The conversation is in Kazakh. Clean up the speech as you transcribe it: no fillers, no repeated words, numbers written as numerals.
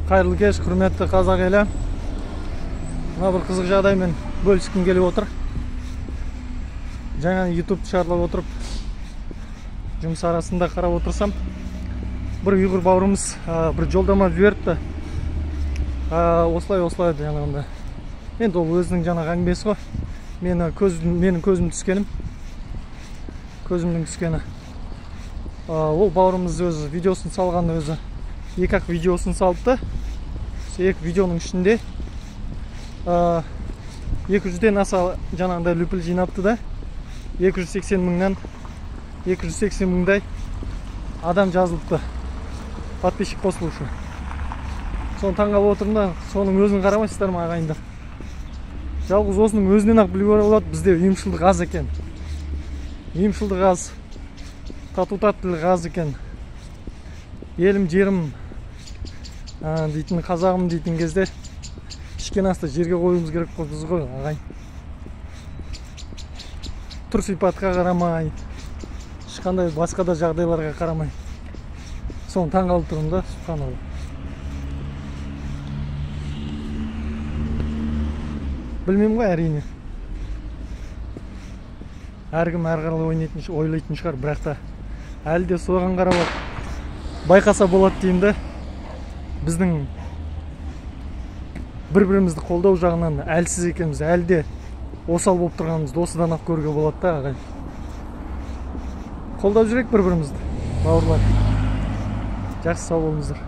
Қайырлы кеш, құрметті қазақ елі. Мына бір қызық жағдаймен бөліскім келіп отыр. Жаңа YouTube шарлап отырып, жұмыс арасында қарап отырсам, бір ұйғыр бауырымыз бір жолдама жіберіпті. Осылай осылай жаңағында. Енді ол өзінің жаңағы әңгімесі ғой. Менің көзім түскенім. Көзімнің түскені. Ол бауырымыз өзі видеосын салған өзі. Екі ақ видеосын салыпты. Екі видеоның ішінде 200-ден аса жаңағындай лүпіл жинапты да, 280 мыңнан 280 мыңдай адам жазылыпты. Подписчик қосылушы. Соны таңғалып отырмын да, соның өзін қарамайсыздар ма ағайындар? Жалғыз осының өзінен ақ білуге болады, бізде ұйымшылдық аз екен. Ұйымшылдық аз, тату-таттылық аз екен. Елім, жерім дейтін, қазағым дейтін кезде ішкен асты жерге қоюымыз керек қой біз ғой, ағайын. Түр сипатқа қарамай, ешқандай басқа да жағдайларға қарамай. Соны таңғалып тұрмын да, субханалла. Білмеймін ғой, әрине. Әркім әрқалай ойлайтын шығар, бірақ та әлі де соған қарап байқаса болады деймін да. Біздің бір-бірімізді қолдау жағынан әлсіз екенбіз, әлі де осал болып тұрғанымызды осыдан ақ көруге болады да, ағайын. Қолдап жүрейік бір-бірімізді, бауырлар. Жақсы, сау болыңыздар.